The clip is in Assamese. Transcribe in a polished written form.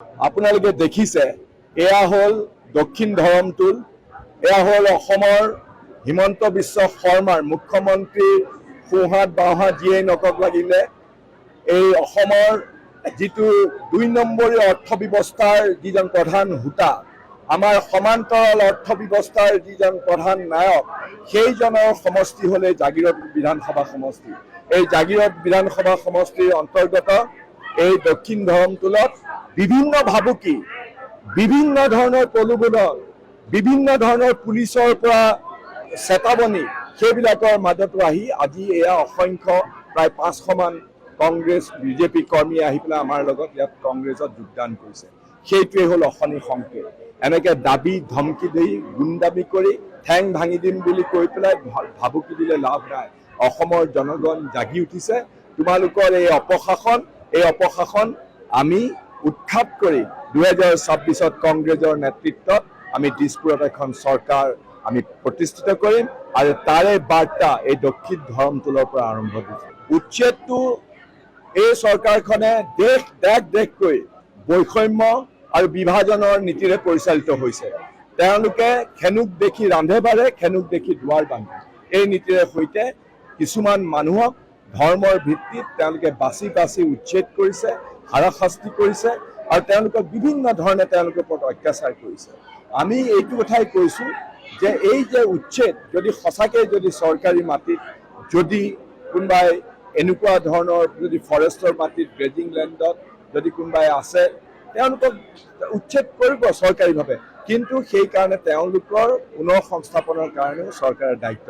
আপোনালোকে দেখিছে, এয়া হ'ল দক্ষিণ ধৰমটোল। এয়া হ'ল অসমৰ হিমন্ত বিশ্ব শৰ্মাৰ, মুখ্যমন্ত্ৰীৰ সোঁহাত বাওঁহাত যিয়েই নকওক লাগিলে, এই অসমৰ যিটো 2 নম্বৰীয় অৰ্থ ব্যৱস্থাৰ যিজন প্ৰধান হোতা, আমাৰ সমান্তৰাল অৰ্থ ব্যৱস্থাৰ যিজন প্ৰধান নায়ক, সেইজনৰ সমষ্টি হ'ল এই জাগিৰোড বিধানসভা সমষ্টি। এই জাগিৰোড বিধানসভা সমষ্টিৰ অন্তৰ্গত এই দক্ষিণ ধৰমটোলত বিভিন্ন ভাবুকি, বিভিন্ন ধৰণৰ প্ৰলোভন, বিভিন্ন ধৰণৰ পুলিচৰ পৰা চেতাৱনী, সেইবিলাকৰ মাজতো আহি আজি এয়া অসংখ্য প্ৰায় 500মান কংগ্ৰেছ, বিজেপি কৰ্মীয়ে আহি পেলাই আমাৰ লগত ইয়াত কংগ্ৰেছত যোগদান কৰিছে। সেইটোৱে হ'ল অশনি সংকেত। এনেকে দাবী ধমকি দি, গুণ্ডামি কৰি, ঠেং ভাঙি দিম বুলি কৈ পেলাই ভাবুকি দিলে লাভ নাই। অসমৰ জনগণ জাগি উঠিছে। তোমালোকৰ এই অপশাসন, এই অপশাসন আমি উৎখাত কৰি 2026ত কংগ্ৰেছৰ নেতৃত্বত আমি দিছপুৰত এখন চৰকাৰ আমি প্ৰতিষ্ঠিত কৰিম আৰু তাৰে বাৰ্তা এই দক্ষিণ ধৰমটোলৰ পৰা আৰম্ভ হৈছে। উচ্ছেদটো এই চৰকাৰখনে দেশ দেশ দেশকৈ বৈষম্য আৰু বিভাজনৰ নীতিৰে পৰিচালিত হৈছে। তেওঁলোকে খেনুক দেখি ৰান্ধে বাঢ়ে, খেনুক দেখি দুৱাৰ বান্ধে, এই নীতিৰে সৈতে কিছুমান মানুহক ধৰ্মৰ ভিত্তিত তেওঁলোকে বাছি বাছি উচ্ছেদ কৰিছে, হাৰাশাস্তি কৰিছে আৰু তেওঁলোকক বিভিন্ন ধৰণে তেওঁলোকৰ ওপৰত অত্যাচাৰ কৰিছে। আমি এইটো কথাই কৈছো যে এই যে উচ্ছেদ, যদি সঁচাকৈ যদি চৰকাৰী মাটিত যদি কোনোবাই এনেকুৱা ধৰণৰ, যদি ফৰেষ্টৰ মাটিত, গ্ৰেজিং লেণ্ডত যদি কোনোবাই আছে, তেওঁলোকক উচ্ছেদ কৰিব চৰকাৰীভাৱে, কিন্তু সেইকাৰণে তেওঁলোকৰ পুনৰ সংস্থাপনৰ কাৰণেও চৰকাৰৰ দায়িত্ব